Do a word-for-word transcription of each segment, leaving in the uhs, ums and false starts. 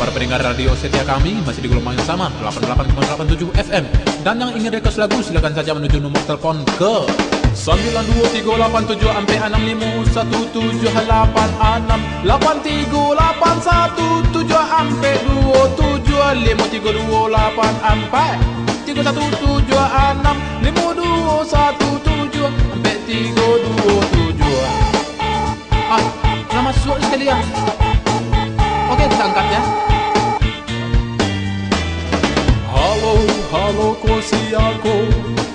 Para pendengar radio setia kami, masih di gelombang yang sama, delapan puluh delapan koma delapan tujuh F M. Dan yang ingin request lagu, silakan saja menuju nomor telepon ke sembilan dua tiga lapan tujuh ampek enam lima satu tujuh lapan enam, lapan tiga lapan satu tujuh ampek dua tujuh, lima tiga dua lapan ampek tiga satu tujuh enam, lima dua satu tujuh ampek tiga dua tujuh. Ah, lah masuak sakali, ah. Oke, kita angkat, ya. Halo, halo, ko sia ko?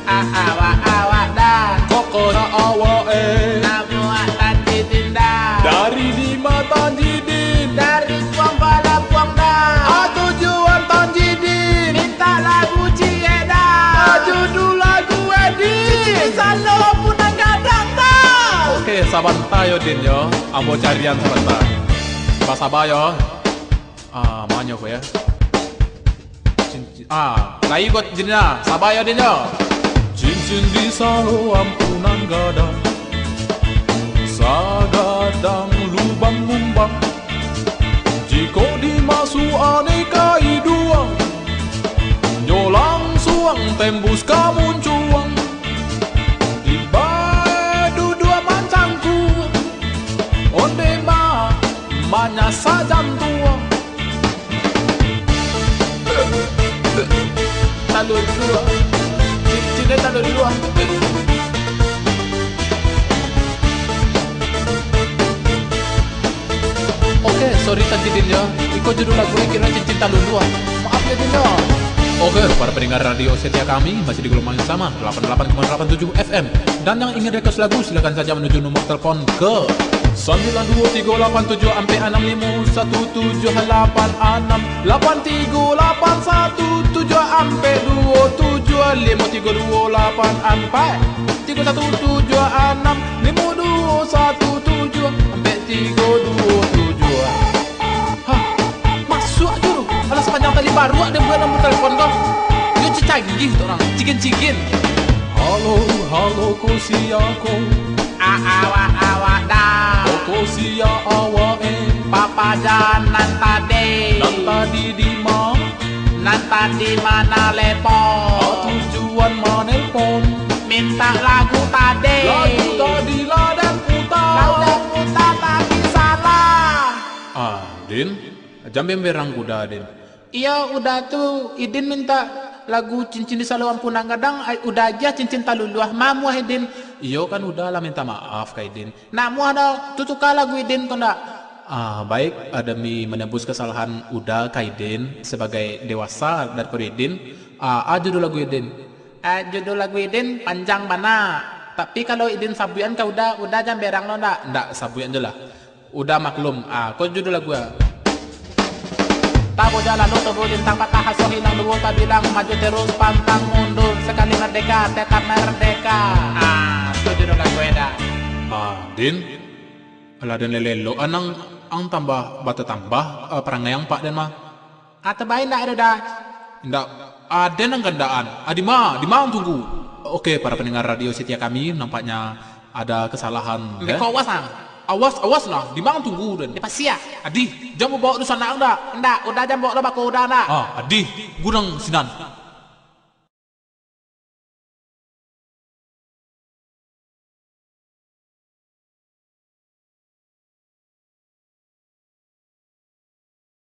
Ah, awak, awak dah. Koko na awak, eh. Namuah Tanjidin dah. Dari dima Tanjidin? Dari Puang Balapuang dah. Ah, tujuan Tanjidin? Minta lagu ciek dah. Ah, judul lagu, eh, Din? Cincin Salo Ampu Nan Gadang dah. Oke, sabanta yo, Din, yo. Ambo carian sabanta. Basaba yo. Ah, manyo ko ya. Cincin, ah, lai ko cincin nah. Saba yo, Din, yo. Cincin di Salo Ampu Nan Gadang, sagadang lubang mumbang. Jikok dimasuak-an ka iduang, nyo langsuang tembus ka muncuang. Dibae duduak mancangkuang, onde ma-, manyasak jantuang. Taluluah. Cincin taluluah. Oke, sorry Tanjidin yo. Iko judul lagu kiro Cincin Taluluah. Maaf yo, Din yo. Oke, para pendengar radio setia kami, masih di gelombang yang sama, delapan puluh delapan koma delapan tujuh F M. Dan yang ingin request lagu, silakan saja menuju nomor telepon ke sembilan dua tiga lapan tujuh ampek enam lima satu tujuh lapan enam, lapan tiga lapan satu tujuh ampek dua tujuh, lima tiga dua lapan ampek tiga satu tujuh enam, lima dua satu tujuh ampek tiga dua tujuh. Hah, masuak jo tu. Alah, sapanjang tali baruak den buek nomor telepon ko. Yo, cicanggih tu urang, cigen-cigen. Halo, halo, ko sia ko? A-, awak, awak dah. Ko, ko sia awak, eh? Papajan nan tadi. Nan tadi di ma? Nan tadi manalepon. Ah, tujuan manelpon? Minta lagu tadi. Lagu tadi lah den puta. Lah den puta tapi salah. Ah, Din, jan bemberang Uda, Din. Iyo, Uda tu, Idin minta lagu Cincin di Salo Ampu Nan Gadang, ai, Uda agiah Cincin Taluluah. Mamuah Idin. Iyo kan, Uda lah minta maaf ka Idin. Ndak muah doh, tu tuka lagu Idin ko ndak? Ah, baik, demi menebus kesalahan Uda ka Idin sebagai dewasa daripado Idin, ah, a judul lagu Idin? Ah, judul lagu Idin panjang bana. Tapi kalau Idin sabuikan ka Uda, Uda jan berang lo ndak? Ndak, sabuikan jo lah. Uda maklum. Ah, ko judul lagu ah. Tabo ja lalu tubuh lintang patah asuh hilang duo tabilang maju terus pantang mundur sekali merdeka tetap merdeka. Ah, tu judul lagu Eda. Ah, Din. Alah, den lelok anang ang tambah batatambah, eh, parangai ang pak den mah. Ah, tabaik ndak ado dah. Ndak, aden ang gandaan. Ah, di ma? Di ma ang tunggu? Oke, para pendengar radio setia kami, nampaknya ada kesalahan, Mbek ko awas ang. Awas, awas lah. Di ma ang tunggu den? Di pasia. Adih, jan babaok dunsanak ang dak? Ndak, Uda jan baok lah bako Uda ndak? Ah, adih, gurang sinan.